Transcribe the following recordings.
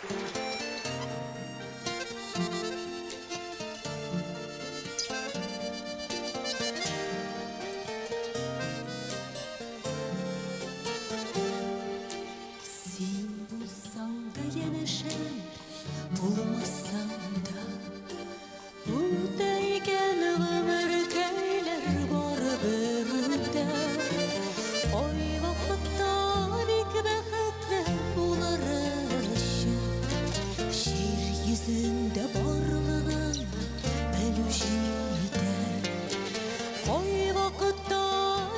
Син булсаң да янәшәмдә, булмасаң да, Үтә икән гомеркәйләр барыбер үтә. Кайвакытта бик бәхетле булыр өчен Җир йөзендә барлыгын белү җитә. Кайвакытта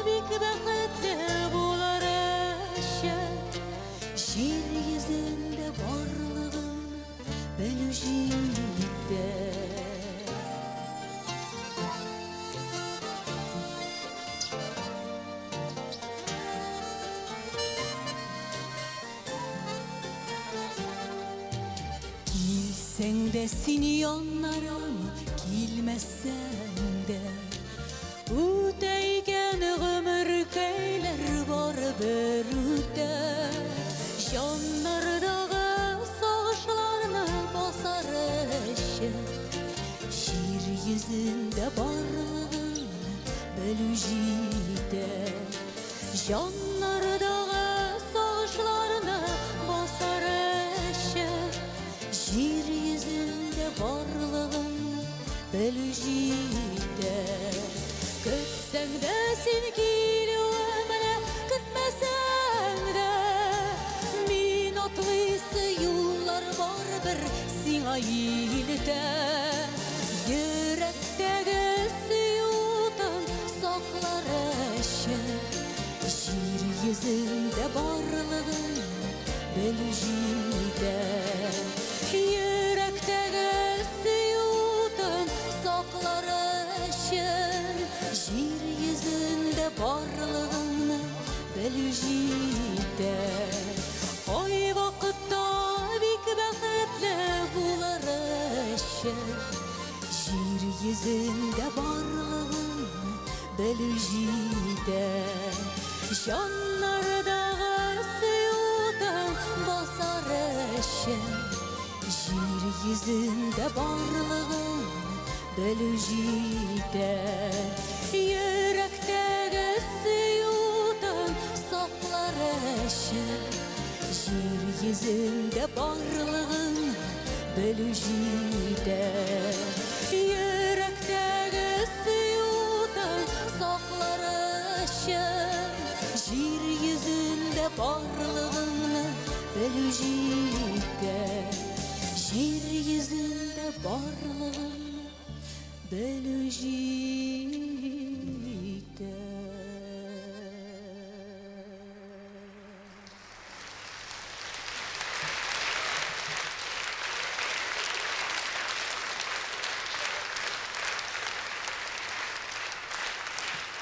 бик бәхетле булыр өчен Җир йөзендә барлыгын белү җитә. Килсәң дә син яннарыма, килмәсәң дә, Үтә икән гомеркәйләр барыбер үтә. Җаннардагы сагышларны басар өчен Җир йөзендә барлыгын белү җитә. Җаннардагы сагышларны басар өчен Җир йөзендә барлыгын белү җитә. Көтсәң дә син килүемне, көтмәсәң дә, Мин атлыйсы юллар барыбер сиңа илтә. Йөрәктәге сөю утын саклар өчен Җир йөзендә барлыгын белү җитә. Йөрәктәге сөю утын саклар өчен Җир йөзендә барлыгыңны белү җитә. Кайвакытта бик бәхетле булыр өчен Җир йөзендә барлыгыңны белү җитә. Җаннардагы сөю утын басар өчен Җир йөзендә барлыгын белү җитә. Йөрәктәге сөю утын саклар өчен Җир йөзендә барлыгын белү җитә. Йөрәктәге сөю утын саклар өчен Җир йөзендә барлыгыңны белү җитә. Җир йөзендә барлыгыңны белү җитә.